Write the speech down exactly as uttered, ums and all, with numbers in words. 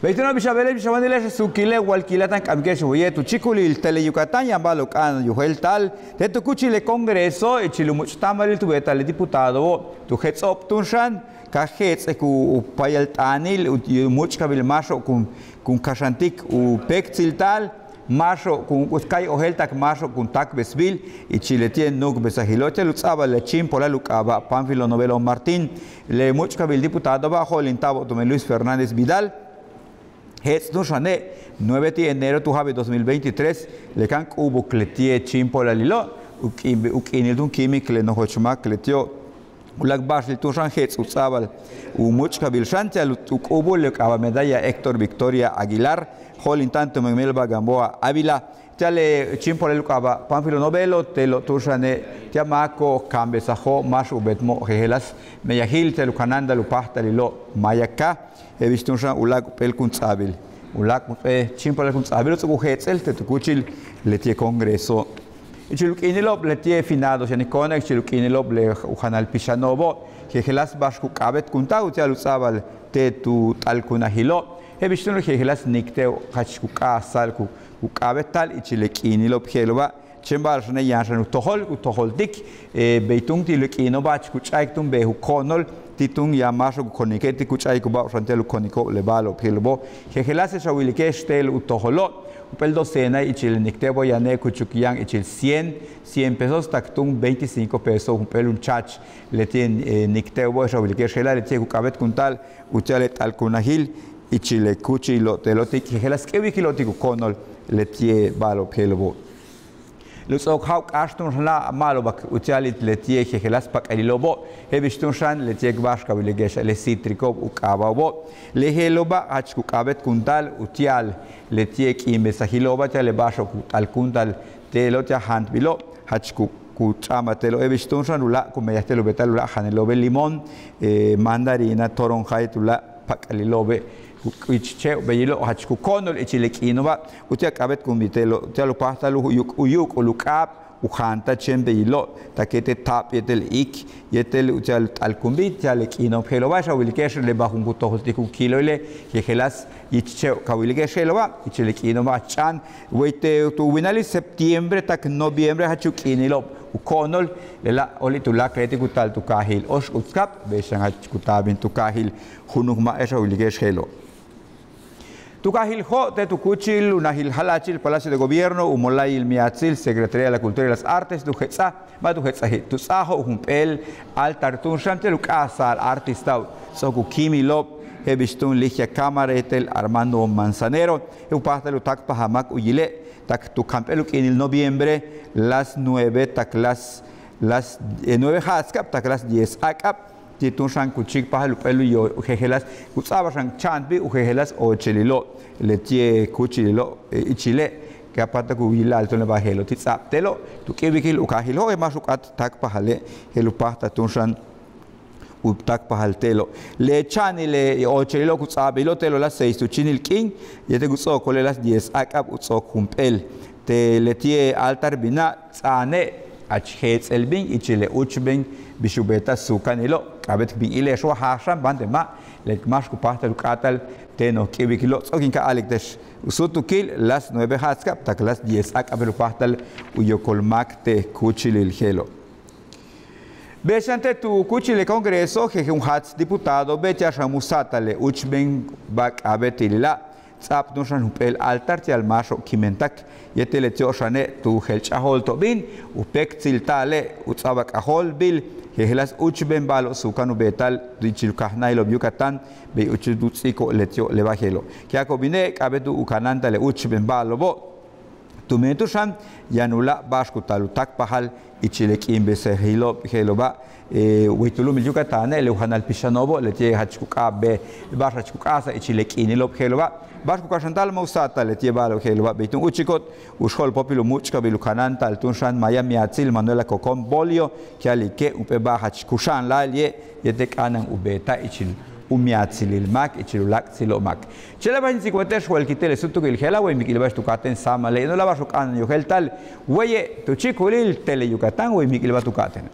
Bey túuno' bix a beele'ex, bix a wanile'ex, suukile' walkila' táan k k'amike'ex waye' tu chíikulil Tele Yucatán, yaan ba'alo'ob k'a'ana'an yóok'ol taal te tu kúuchil le Congreso ichil u múuch' táambalil tu beeta'al le diputadobo' tu jets'o'ob túun xan ka jets'ik u payalt'aanil u múuch'kabil máaxo'ob kun kaxantik u péektzilta'al máaxo'ob kun k'utka'ay ojéelta'ak máaxo'ob kun táakbesbil ichil leti'e' nu'ukbesajilo' ti'al u ts'a'abal le chíimpolal u k'aaba' Pánfilo Novelo Martín. Le múuch'kabil diputadoba' jo'olinta'abo' tumen Luis Fernández Vidal. Jets' túun xane' nueve ti' enero tu ja'abil dos mil veintitrés le kan k'u'ubuk leti'e' chíimpolalilo' u k'iinil túun kíimik le nojoch máak leti'o' uláak' ba'axil túun xan jets' u ts'a'abal u múuch'kabil xan ti'al u k'u'ubul le k'aaba' medalla Héctor Victoria Aguilar jo'olinta'an tumen Melba Gamboa Ávila. Ti'al le chíimpolal u k'aaba' Pánfilo Novelo te'elo' túun xane' ti'al máako'ob kaambesajo'ob máax u beetmo'ob jejeláas meyajil ti'al u kanáanta'al u páajtalilo' maaya kaaj. Je'el bix túun xan uláak' jump'éel kun ts'a'abil uláak' jump'éel chíimpolal kun ts'a'abil u ts'o'ok u jets'el te tu kúuchil leti'e' Congreso. Ichil u k'iinilo'ob leti'e' finados yaan in ko'ona'ak ichil u k'iinilo'ob le u janal pixano'obo' jejeláas ba'ax ku k'a'abéetkunta'al uti'al u ts'a'abal te' tu t'alkunajilo'. Je'el bix túuno' jejeláas niikte'ob jach ku k'a'ajsa'al ku k'a'abéetta'al ichil le k'iinilo'ob je'elo'oba'. Chéen ba'al xane' yaan xan u tojol u tojoltik bey túun ti' le k'iino'oba' jach ku ch'a'ik túun beej u ko'onol ti' túun yaan máaxo'ob ku konike' ti' ku ch'a'ikuba'ob xan ti'al u koniko'ob le ba'alo'ob je'elo'obo'. Jejeláas je'ex a wilike'ex te'elo' u tojolo' jump'éel docena ichil le niikte'obo' yane' ku chuk yaan ichil cien, cien pesos tak túun veinticinco pesos jump'éel u cha'ach leti'e' niikte'obo' je'ex a wilike'ex je'ela' leti'e' ku k'a'abéetkunta'al uti'al le t'alkunajil ichil le kúuchilo' te'elo' ti' jejeláas k'íiwikilo'ob ti' ku ko'onol leti'e' ba'alo'ob je'elo'obo'. Le u ts'o'ok ja'ab k'áax túun xan la ma'alobak uti'al leti'e' jejeláas pak'elilo'obo'. Je'el bix túun xan leti'e' ba'ax ka wilike'ex le cítrico'ob u k'aaba'obo'. Le je'elo'oba' jach ku k'a'abéetkunta'al uti'al leti'e' k'iimbesajilo'oba' ti'al le ba'axo'ob ku t'alkunta'al te'elo' ti'al jaantbilo' jach ku ku ch'a'abal te'elo'. Je'el bix túun xan uláak' ku meyaj te'el u beeta'al uláak' janelo'obe' limón, mandarina, toronja yéetel uláak' pak'elilo'obe' ku ichche'ob beyilo' jach ku ko'onol ichil le k'iino'oba' uti'al k'a'abéetkunbil te'elo' ti'al u páajtal u yuuk' u yuuk'ul u k'aab u jaanta'al chéen beyilo' tak yéetel taab yéetel iik yéetel uti'al t'alkunbil ti'al le k'iino'ob je'elo'oba' je'ex a wilike'ex le bajun ku tojoltik u kiloile' jejeláas ichche'ob ka wilike'ex je'elo'oba' ichil le k'iino'oba' jach ch'a'an wey te' tu winalil septiembre tak noviembre jach u k'iinilo'ob u ko'onol. Lela' óoli' tuláakal leti' ku taal tu kaajil Óoxkutzcab bey xan jach ku taal bin tu kaajil junuk ma' je'ex a wilike'ex je'elo'. Tu kaajil Jo' te' tu kúuchil u najil jala'achil Palacio de Gobierno u mola'ayil miatsil Secretaría de la Cultura y las Artes tu jets'aj ma' tu jets'aji' tu ts'aajo'ob jump'éel altar túun xan ti'al u k'a'ajsa'al artistao'ob ts'o'ok u kíimilo'ob je'el bix túun Ligia Cámara yéetel Armando Manzanero je'el u páajtal u táakpajal máak u yile' tak tu kamp'éel u k'iinil noviembre las nueve tak las las nueve ja'atskab tak las diez áak'ab ti' túun xan ku chíikpajal jump'éel u yóol u jejeláas ku ts'a'abal xan cha'antbil u jejeláas oochelilo'ob leti'e' kúuchililo' ichile' ka páatak u yila'al túun le ba'al je'elo' ti' ts'a'ab te'elo' tu k'íiwikil u kaajil Jo' je'el máax u k'áat táakpajale' je'el u páajtal túun xan u táakpajal te'elo'. Le cha'anil le oochelilo'ob ku ts'a'abilo' te'elo' las seis tu chíinil k'iin yéetel ku ts'o'okole' las diez áak'ab u ts'o'ok jump'éel te' leti'e' altar bina' ts'aane' jach jeets'el bin ichil le úuchben bix u beeta'al suukanilo' k'a'abéet bin ile'ex wa jaaxan bante ma' le máax ku páajtal u k'áatal te' noj k'íiwikilo' ts'o'ok in ka'a a'alik te'ex u súutukil las nueve ja'atskab tak las diez áak'ab je'el u páajtal u yokol máak te' kúuchilil je'elo'. Bey xan te' tu kúuchil le Congreso jeje' jun jaats diputadobe' ti'al xan mu sa'atal le úuchben ba'al k'a'abéetil lela' ts'a'ab túun xan jump'éel altar ti'al máaxo'ob kimentak yéetel leti'ob xane' tu jel ch'ajo'olto'ob bin u péektsilta'ale' u ts'a'abal k'ajóolbil jejeláas úuchben ba'alo'ob suukan u beeta'al ichil u kajnáajilo'ob Yucatán bey úuchben u ts'íiko'ob leti'ob le ba'al je'elo'. Ku ya'ako'ob bine' k'a'abéet u kanáanta'al le úuchben ba'alo'obo' tumen tu'ux xan yaan uláak' ba'ax ku taal u táakpajal ichil le k'iimbesajilo'ob je'elo'oba' wey tu lu'umil Yucatane' le u janal pixano'obo' leti'e' jach ku k'a'abéet ba'ax jach ku k'a'ajsa'al ichil le k'iinilo'ob je'elo'oba' ba'ax ku kaxanta'al ma' u sa'atal leti'e' ba'alo'ob je'elo'oba' bey túun úuchikot u xjo'olpóopil u múuch'kabil u kanáanta'al túun xan maaya miatsil Manuela Cocón Bolio ku ya'alike' jump'éel ba'al jach kuxa'an láayli'e' yéetel k'a'ana'an u beeta'al ichil u miatsilil máak ichil u láak'tsilo'ob máak. Chéen le ba'ax in tsikbalte'ex walkil te' le súutukil je'ela' wey mik'il ba'ax tu ka'atéen sáamale' yano'ola' ba'ax u k'a'ana'an yóok'ol taal waye' tu chíikulil Tele Yucatán wey mik'il ba'ax tu ka'atéen.